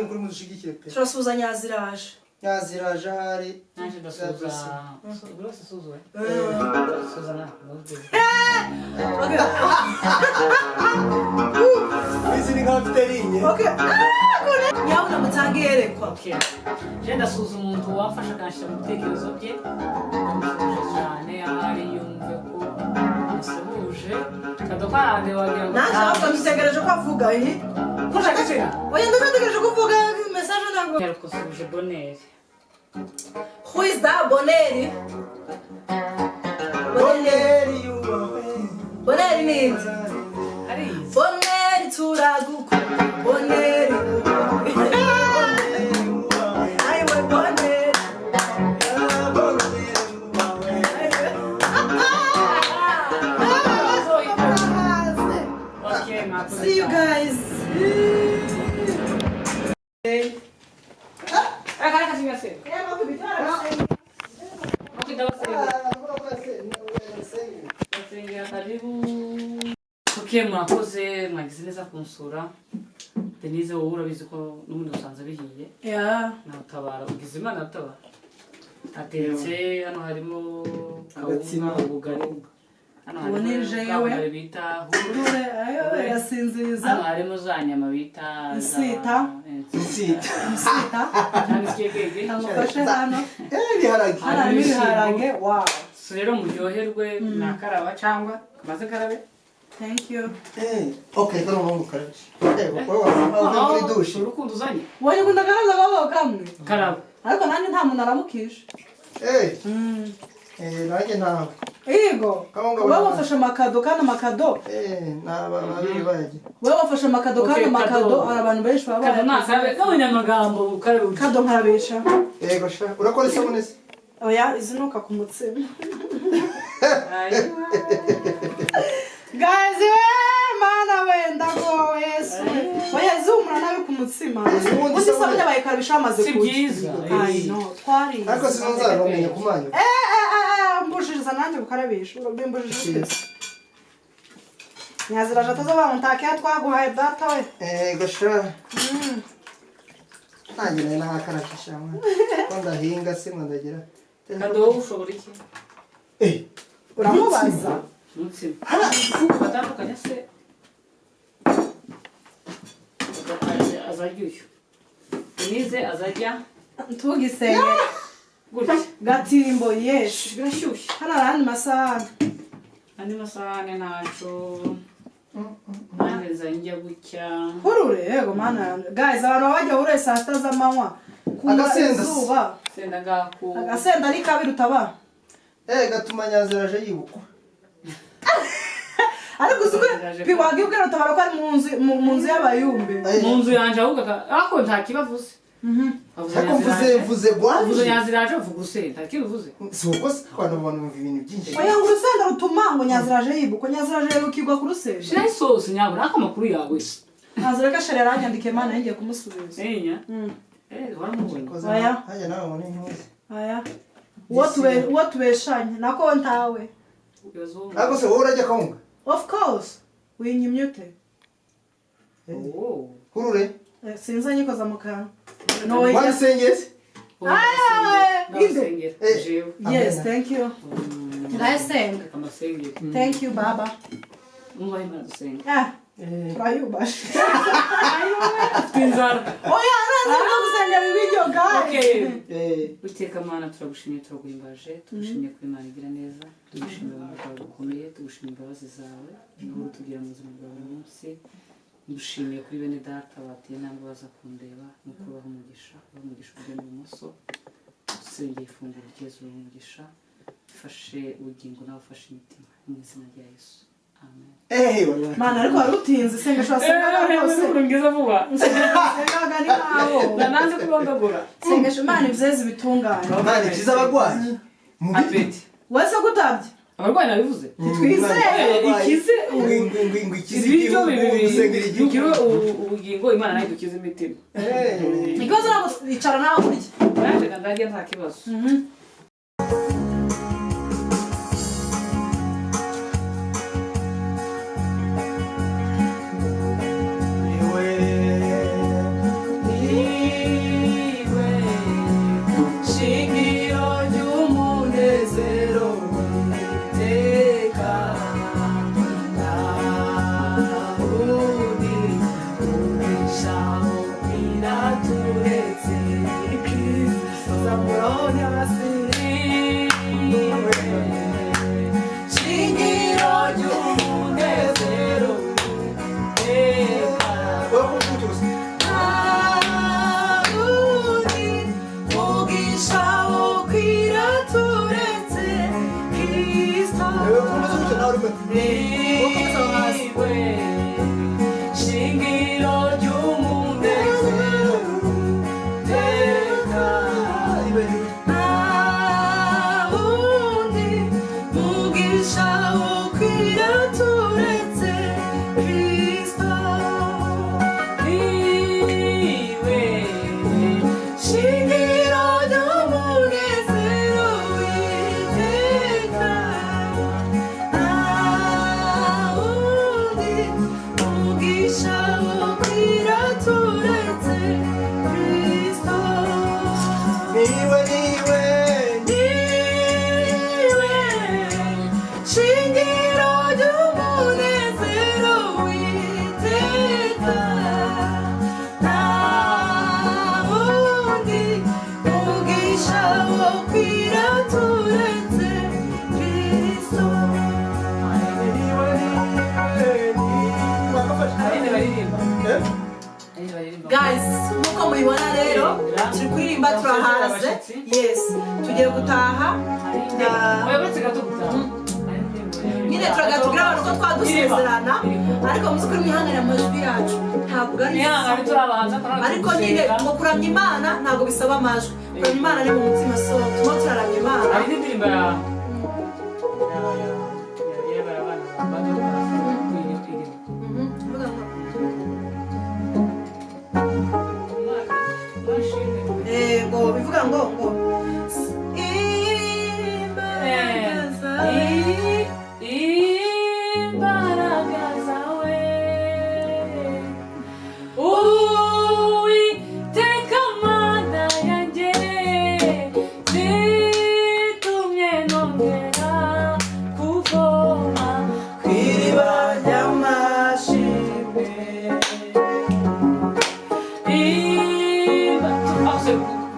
Kandi mukuri mudushigikire pe. Turasuhuza Nyaziraje. Nyaziraje ahari. Nanjye ndasuhuza buri wese usuzuwe. Suhuza nawe. Okay. Izi ni nka mfite rinye. Okay. Nyabuna mutange yerekwa. Okay. Je ndasuhuza umuntu wamfasha akanshyira mu bitekerezo bye. Ndamusuhuje cyane ahari yumve ko musuhuje. Kado karande wagira ngo Nanjye ahubwo dutegereje ko avuga ihi. Kushaka se? Oya, ndategereje ko uvuga message ntabwo. Yarukusuhuje Boneri. Who is that Boneri? Boneri. Boneri yubahwe. Boneri ni nde? Arizi. Boneri turagukunda. Boneri ubahwe. Boneri yubahwe. Ayiwe Boneri. Boneri yubahwe. Okay, mwakoze See you cyane. guys. Reka reka singasere. Okay, ndabasengera. Ndabasengera karibu. Okay, mwakoze, mwagize neza kunsura. Denise, wowe urabizi ko n'ubundi usanze bihiye. Yeah. Natabara ugize Imana atabara. Atetse hano harimo kawunga, Agatsima. ubugari. Hano Ubu ni harimo jewe. bwa bugari bita Rure ayo Hano irasinziriza. harimo za nyama bita Insita. Insita. Insita. Cyangwa isikegege. Kamufashe hano. Ibiharage. Hano harimo ibiharage. Wow. So rero muryoherwe, nakaraba cyangwa kamaze karabe. Thank you. Okay, kano ngo karabe. Wowe wavuye muri douche. Urukundo uzanye. Wowe ukunda karabya akaboko kamwe. Karaba. Ariko nanjye nta muntu aramukije. Nanjye ntawe. Yego. Kawunga Wowe bari- wafashe amakado kandi amakado. Naba babiri bayagiye. Wowe wafashe amakado kandi Okay, amakado kado. hari abantu benshi baba Kado bayakoze. nakarabe gabanya amagambo karabe. Kado nkarabesha. Yego sha, urakora isabune se? Oya, izinuka ku mutsima. Ayiwa. Guys, we mana we ndagowe Yesu. Oya, zumura nabi ku mutsima. Ubundi Ubundi isabune- isabune bayikarabisha bamaze Si kurya. byiza. I know, twarize. Ariko sinzarumenya kumanyu. Mbujije nanjye gukarabisha. Urabimbujije ute? Nyaziraje atazavuga ngo ntakeya twaguhaye data we. Yego sha. Nanjye nari nahakarabye sha. Ko ndahinga se ngo ndagira. Kado wowe ushobora iki? Uramubaza. Umutsima. Batandukanye se. Azajya uyu. Denise azajya Ntugisenge. gutya. Gatimbo yesh. Birashyushye. Hano hari andi masahani. Andi masahane ntacyo. Nanjye nzajya gutya. Hurure yego mana yanjye. Guys, abantu baba bajya hure saa sita z'amanywa. Kunywa Agasenda se. izuba. Senda ngako. Agasenda ni kabi rutaba. Gatuma Nyaziraje yibukwa. Ariko uzi ko piwagibwira rutabara ko ari mu nzu mu nzu y'abayumbe. Mu nzu yanjye ahubwo ariko nta kibavuze. Avuze Ariko mvuze Nyaziraje. mvuze Uvuze gwanje. Nyaziraje uvuga urusenda. Nta kibavuze. Si uko se abantu bumva ibintu byinshi. Oya, ngo urusenda rutuma ngo Nyaziraje yibukwa. Nyaziraje yibukirwa ku rusenda. Shiraho isosi nyabura ariko amakuru yawe. Nyaziraje kashere yaranyandikiye mana ngiye kumusubiza. Enya. Waramubonye. Oya. Hajya nawe ubone ntuzi. Aya. Uwo tubeshanye nako ntawe. Ibibazo wowe. Ariko se wowe urajya kawunga? Of course. Winyimye ute? Oh. Hurure. Sinzi anyikoza mu kanwa. No, oya. Wabisengeye se? Ah, Ndabasengera. Jewe. Yes, Amen. thank you. Ndayisenga. Amasengero. Thank you, baba. Mwubahe Imana dusenga. Ah, turayubashe. Ufite inzara. Oya, ntazi no gusengera ibiryo, guys. Okay. Uwiteka Mana, turagushimiye, turaguhimbaje, tugushimiye ko Imana igira neza, tugushimiye ubuntu bwawe bukomeye, tugushimiye imbabazi zawe uhora utugira mu buzima bwa buri munsi. Ngushimiye kuri bene data bateye intambwe baza kundeba, nuko ubaha umugisha, ubaha umugisha uburyo n'ibumoso. Dusengeye ifunguro ryiza, ubaha umugisha, ufashe ubugingo nawe ufashe imitima, mu izina rya Yesu, amen. Wallahi. Mana, ariko wari utinze isengesho wasengaga rwose. Ngeze vuba. Sengaga ni nkaho. Nanze kurondogora. Sengesho Imana ivyeze ibitungane. Imana ikiza abarwayi. Mu biryo. Apeti. Wese kutabye. Abarwayi nabivuze. Ntitwizeye. Ikize Ngo ikize ibiryo igihugu, bibiri gusengera igihugu. bigire ubugingo, Imana nayo idukize imitima. Ikibazo ntabwo icara nawe urya. Nanjye ndarya nta kibazo. Niwe Wowe komeza aho hasi. Niwe shingiro ry'umunezero teka. Nta wundi mugisha ukwira turetse Kristo. Niwe Shingiro ry'umunezero w'iteka. Nta wundi mugisha ukwira turetse Kristo. Niwe, niwe. Niwe shingiro ry'umunezero w'iteka. Nta wundi mugisha wokwira turetse Kristo. Niwe, niwe, niwe. Aline baririmba. Eh? Aline baririmba. Guys, nkuko mubibona rero, turi kuririmba turahaze. Yes, tugiye gutaha. Oya, uretse gato gutaha. Nyine turagatubwira abantu ko twadusezerana, ariko muzi kuri mwihangane, amajwi yacu ntabwo ari Mwihangane, turi abahanzi, ariko nyine ngo kuramya Imana ntabwo bisaba amajwi. Kuramya Imana ni mu mutima, so turimo turaramya Imana. Hari n'indirimbo ya y'abana bato irimo. Uvuga ngo ngo bivuga ngo imbaraga zawe. Imbaraga zawe, Uwiteka Mana yanjye, zitumye nongera kuvoma ku iriba ry'amashimwe.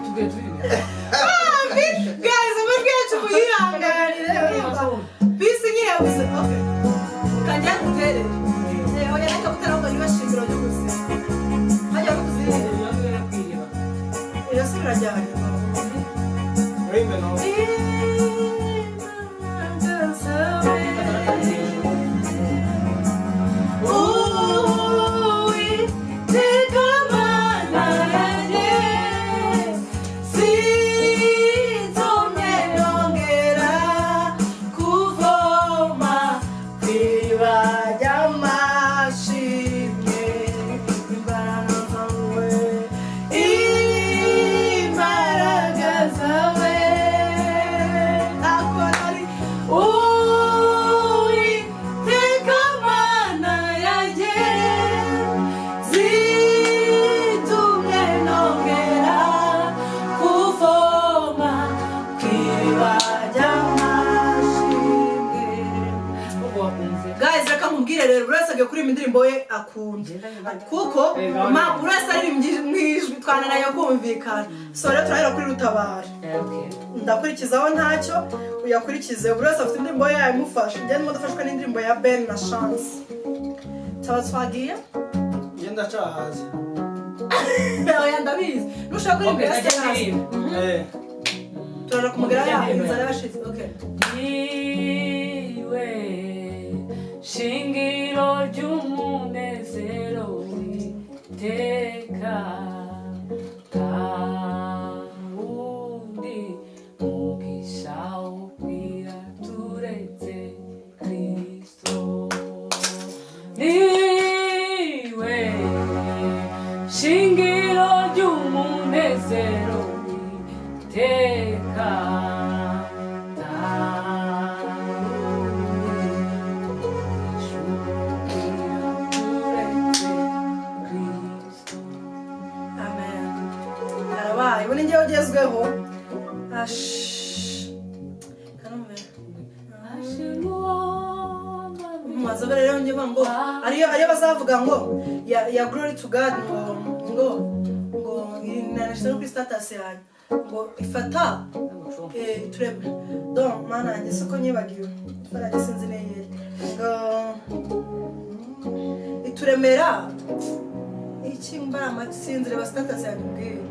Tubwiye turirimbe. Guys, amajwi yacu muyihanganire. Urumva bisi nyine yabuze. Okay, kanjya nguterere. Oya, reka gutera, ahubwo niba shingiro ry'ubuzima hajya no kuzirira. Iyo si birajyanye. Uririmbe nawe. Imbaraga zawe, Uwiteka Mana yanjye, zitumye nongera kuvoma ku iriba ry'amashimwe. Imbaraga zawe, imbaraga zawe, akora ari Uwiteka Mana yanjye, zitumye nongera kuvoma ku iriba ry'amashimwe. Guys, reka nkubwire rero, buri wese agiye kuririmba indirimbo ye akunda, kuko buri wese aririmbye mu ijwi twanananye kumvikana. So rero turahera kuri Rutabara, ndakurikizaho ntacyo uyakurikize. Buri wese afite indirimbo ye yayimufasha. Njye ndimo ndafashwa n'indirimbo ya Ben na Chance. Tuba twagiye. Njye ndacahaze. Oya, ndabizi, nushaka kuririmba ya Serasi. Eh. Turaja kumugera yaho inzara yashize. Okay. Niwe shingiro ry'umunezero w'iteka, nta wundi mugisha ukwira turetse Kristo. Niwe shingiro ry'umunezero w'iteka, nta wundi mugisha ukwira turetse Kristo. Amen. Karabaye, ubu ni njyewe ugezweho. Ash, kanumve. Mazobe rero njye ngo ariyo bazavuga ngo ya glory to God, ngo nanashyize no kuri status yanjye ngo ifata turebe don. Mana yanjye, siko nyibagiwe, yanjye sinzi n'iyihe, ngo ituremera iki mbara, sinzi, reba status yanjye ubwire.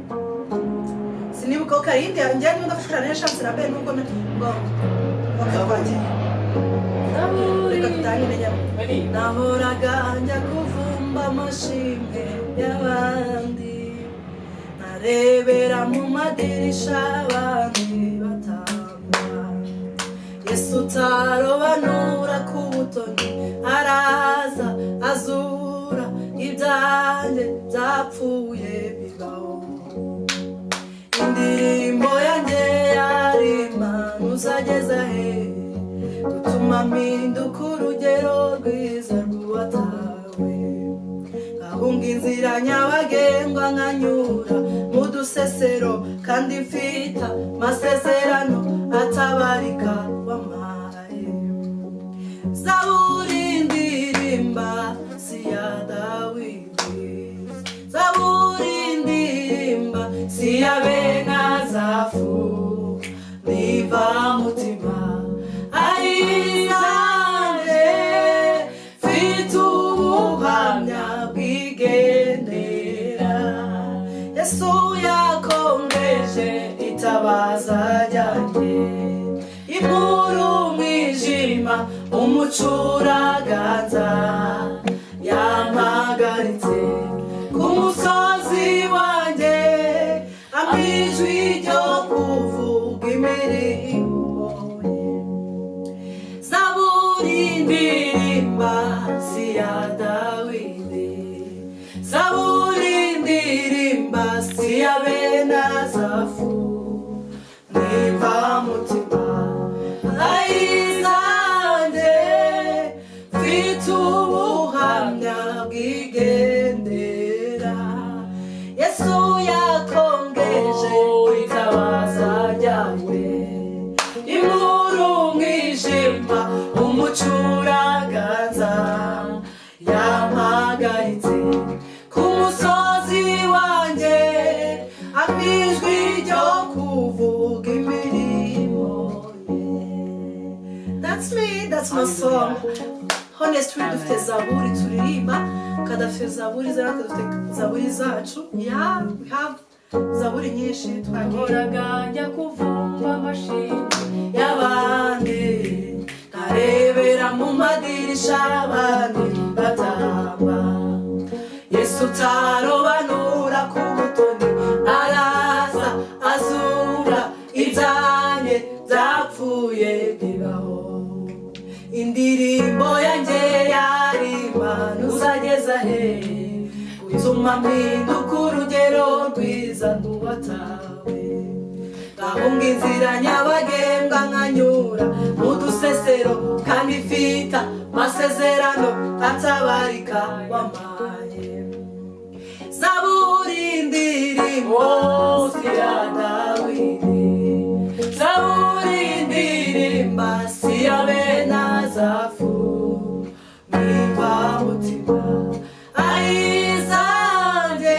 Sinibuka ko karindi njye ndimo ndafasha cyane Chance na Ben, nuko ngo okay, twagiye. Reka dutangire nyama. Nahoraga njya kuvumba amashimwe y'abandi, narebera mu madirisha abandi batamba. Yesu utarobanura ku butoni araza azura ibyanjye byapfuye bibaho. Indirimbo yanjye yarima uzageza he gutuma mpinduka urugero rwiza rw'uwatawe, nkahunga inzira nyabagendwa nkanyura mu dusesero kandi mfite amasezerano atabarika wampaye. Zaburi ndirimba si iya Dawidi, Zaburi ndirimba si iya bene Asafu, niva mutima ayizanje, mfite ubuhamya bwigendera. Yesu yakongeje itabaza ryanjye, inkuru umwijima umucuraganza, yampagaritse ku musozi wanjye, ampa ijwi ryo kuvuga imirimo ye. Zaburi ndirimba si iya Dawidi, Zaburi ndirimba si iya bene Asafu, nimba mutima ayizanje, mfite ubuhamya bwigendera. Yesu yakongeje itabaza ryawe, inkuru umwijima umucuraganza, yampagaritse ku musozi wanjye, ampa ijwi ryo kuvuga imirimo ye. That's me, that's my song. Honestly, dufite zaburi turirimba, kadafite zaburi zacu, dufite zaburi zacu. Yeah, we have zaburi nyinshi twagiye. Nahoraga njya kuvumba amashimwe Y'abandi, nkarebera mu madirisha abandi batamba. Yesu utarobanura ku butoni araza azura ibyanjye byapfuye bibaho. Indirimbo yanjye yarima uzageza he gutuma mpinduka urugero rwiza rw'uwatawe, ngahunga inzira nyabagendwa nkanyura mu dusesero kandi mfite amasezerano atabarika wampaye. Zaburi ndirimbo si iya Dawidi, Zaburi ndirimba si iya bene Asafu, niba mutima ayizanjye,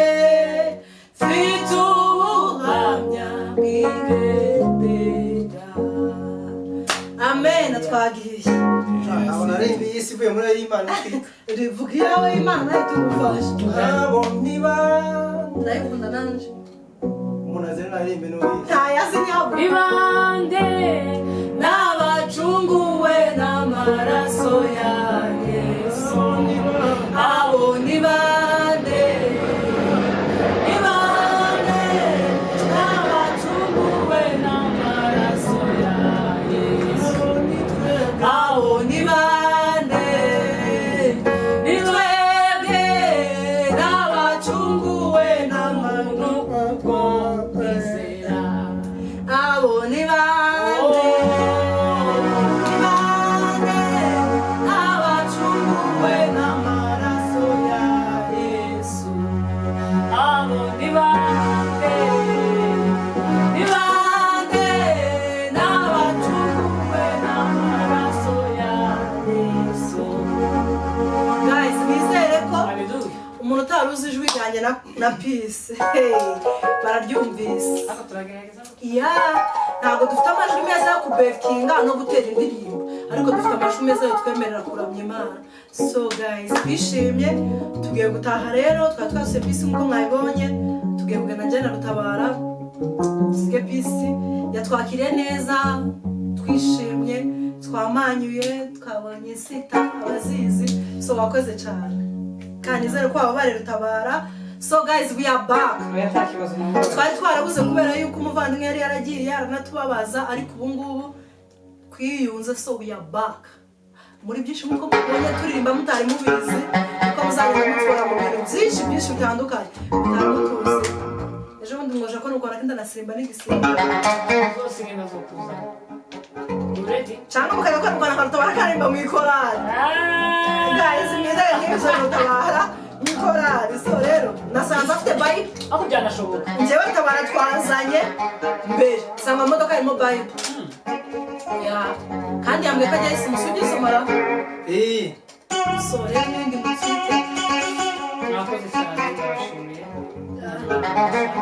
mfite ubuhamya bwigendera. Amen, twagiye. Ntabwo narimbi iyi si ivuye muri ayo Imana itwika. Rivuga iyawe, Imana nayo tugufasha. Ntabwo niba Ndayikunda nanje. Umuntu azira narimbe n'uwizi. Ntayazi nyabo. Ibande N'abacunguwe n'amaraso ya Yesu, abo ni bande? Ni bande? N'abacunguwe n'amaraso ya Yesu, abo ni bande? Ni twebwe n'abacunguwe n'amuntu kubwo kwizera. Abo ni bande? Ni bande? N'abacunguwe n'amaraso ya Yesu, Abo ni bande? Ni bande? N'abacunguwe n'amaraso ya Yesu. Guys, nizere ko Hallelujah. umuntu utari uzi ijwi ryanjye na Peace, hey, bararyumvise. Ariko turagerageza. Yeah, ntabwo dufite amajwi meza yo kubekinga no gutera indirimbo, ariko dufite amajwi meza yo twemerera kuramya Imana. So guys, twishimye, tugiye gutaha rero. Twari twasuye Peace nk'uko mwabibonye, tugiye kugenda njyana Rutabara dusige Peace. Yatwakiriye neza, twishimye. Twamanyuye, twabonye sita abazizi. So wakoze cyane kandi nizere ko waba Rutabara. So guys, we are back. Oya, nta kibazo nawe. Twari twarabuze kubera yuko umuvandimwe yari yaragiye aranatubabaza, ariko ubu ngubu twiyunze. So we are back muri byinshi, nk'uko mubonye turirimba mutari mubizi, kuko muzagenda mutwara mu bintu byinshi byinshi bitandukanye mutari mutuzi. Ejo bundi mwoje ko nukora kandi ndanasimba n'igisimba. Zose ngenda zokuzana. You ready? Cyangwa mukajya kwirukana nka Rutabara karirimba mu ikorari. Guys, mwiza nk'ibyo Rutabara mu ikorari. So rero nasanze afite Bible. Ariko byanashoboka. Njyewe Rutabara twazanye mbere nsanga mu modoka harimo Bible ya, kandi yambwiye ko ajya ayisoma. Si ugisomara? Eh. So rero n'ibindi mutwite. Mwakoze cyane, ndabashimiye. Akagaruka.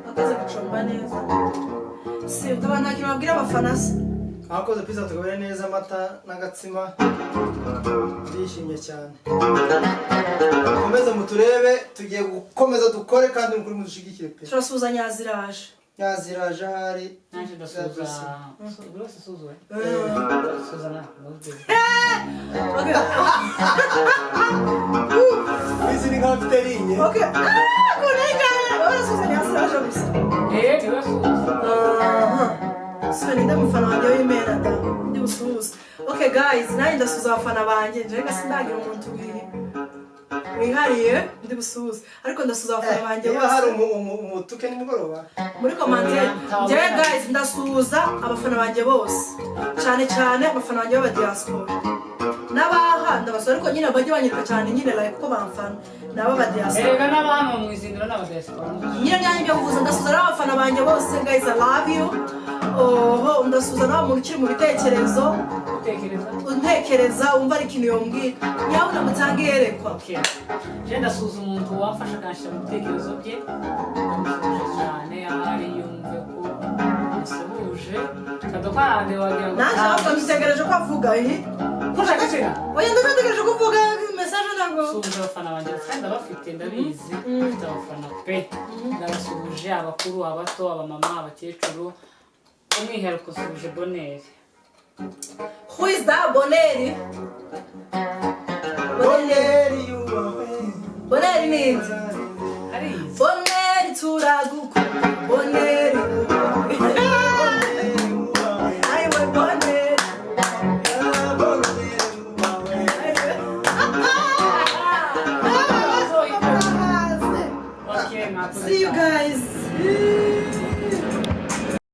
Akoze gucumba neza. Si Rutabara, nta kintu babwira abafana se? Abakoze pizza, tugabure neza amata n'agatsima, ndishimye cyane. Mukomeze muturebe, tugiye gukomeza dukore kandi mukuri mudushigikire pe. Turasuhuza Nyaziraje. Nyaziraje ahari. Nanjye ndasuhuza buri wese usuzuwe. Suhuza nawe. Okay. Izi ni nk'abafite rinye. Okay. Ah, kunenga. Urasuhuza Nyaziraje gusa. Eh, niwe suhuza. So ninde mufana wanjye w'imena da ndi busuhuze? Okay guys, nanjye ndasuhuza abafana banjye. Njyewe sindagira umuntu wihariye ndi busuhuze, ariko ndasuhuza abafana banjye Niba hari bose. Umutuke nimugoroba. Muri commentaire. Njyewe guys, ndasuhuza abafana banjye bose, cyane cyane abafana banjye b'aba diaspora n'abaha ndabasura, ariko nyine bajye banyereka cyane nyine like kuko bamfana ni ab'aba diaspora. Erega n'abahano mu izindiro n'abadiaspora. Nyine byanjye byo kuvuza, ndasuhuza n'abafana banjye bose. Guys, I love you. Oho, ndasuhuza n'aba muntu ukiri mu bitekerezo. Utekereza. Untekereza, wumva ari ikintu yombwira, nyabuna mutange iyerekwa. Okay. Je ndasuhuza umuntu wamfasha akanshyira mu bitekerezo bye, ndamusuhuje cyane, ahari yumve ko musuhuje. Kadoka wagira ngo Nanjye ahubwo mbitegereje ko avuga ihi. Ntushaka kera. Oya, ndategereje ko uvuga message ntabwo. Suhuza abafana banjye kandi ndabafite, ndabizi mfite abafana pe. Ndabasuhuje, abakuru, abato, abamama, abakecuru, umwihariko suhuje Boneri. Who is that Boneri? Boneri. Boneri yubahwe. Boneri ni inde?